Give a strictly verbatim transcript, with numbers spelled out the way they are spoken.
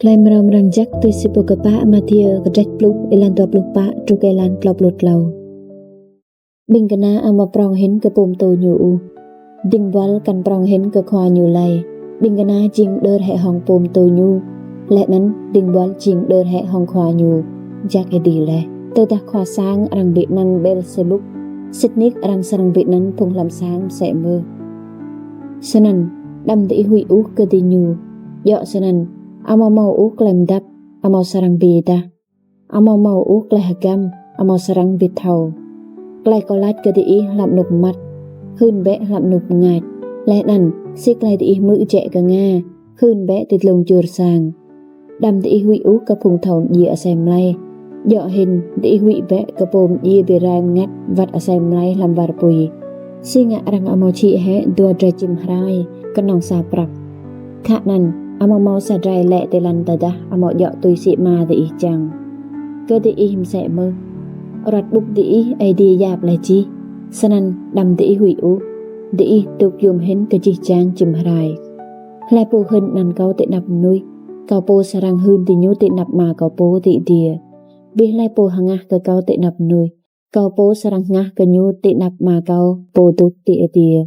Klei mrâo mrang jăk tui si pô kpă Mathiơ kdrêč pluh êlan dua pluh pă truh kơ êlan tlâo pluh tlâo. Ƀĭng kna amâo prŏng hĭn kơ pô mtô ñu ôh. Dĭng buăl kăn prŏng hĭn kơ khua ñu lei. Ƀĭng kna jing mđơr hĕ hŏng pô mtô ñu, leh anăn dĭng buăl jing mđơr hĕ hŏng khua ñu jăk êdi leh. Tơdah khua sang arăng bi anăn Bêlsêbul, sĭt nik arăng srăng bi anăn phung hlăm sang msĕ mơh. Snăn, đăm diih huĭ ôh kơ diñu. Djŏ snăn, amâo mâo ôh klei mdăp amâo srăng bi êdah, amâo mâo ôh klei hgăm amâo srăng bi thâo. Klei kâo lač kơ diih hlăm anôk mmăt, hưn bĕ hlăm anôk mngač. Leh anăn, si klei diih hmư̆ jĕ knga, hưn bĕ ti dlông jŭr sang. Đăm diih huĭ ôh kơ phung thâo mdjiê asei mlei. Djŏ hĭn, diih huĭ bĕ kơ pô mdjiê bi rai mngăt wăt asei mlei hlăm war pui. Si ngă arăng amâo čhĭ hĕ dua drei čĭm hrai knŏng sa prăk? Khă anăn, amâo mâo sa drei lĕ ti lăn tơdah amâo djŏ tui si Ama diih čiăng. Kơ diih msĕ mơh, aruăt ƀŭk diih Aê Diê yap leh jih. Snăn, đăm diih huĭ ôh, diih dôk yuôm hĭn kơ jih jang čĭm hrai. Hlei pô hưn anăn kâo ti anăp mnuih, kâo pô srăng hưn diñu ti anăp Ama kâo pô ti adiê. Bi hlei pô hngah kơ kâo ti anăp mnuih, kâo pô srăng hngah kơ ñu ti anăp Ama kâo pô dôk ti adiê.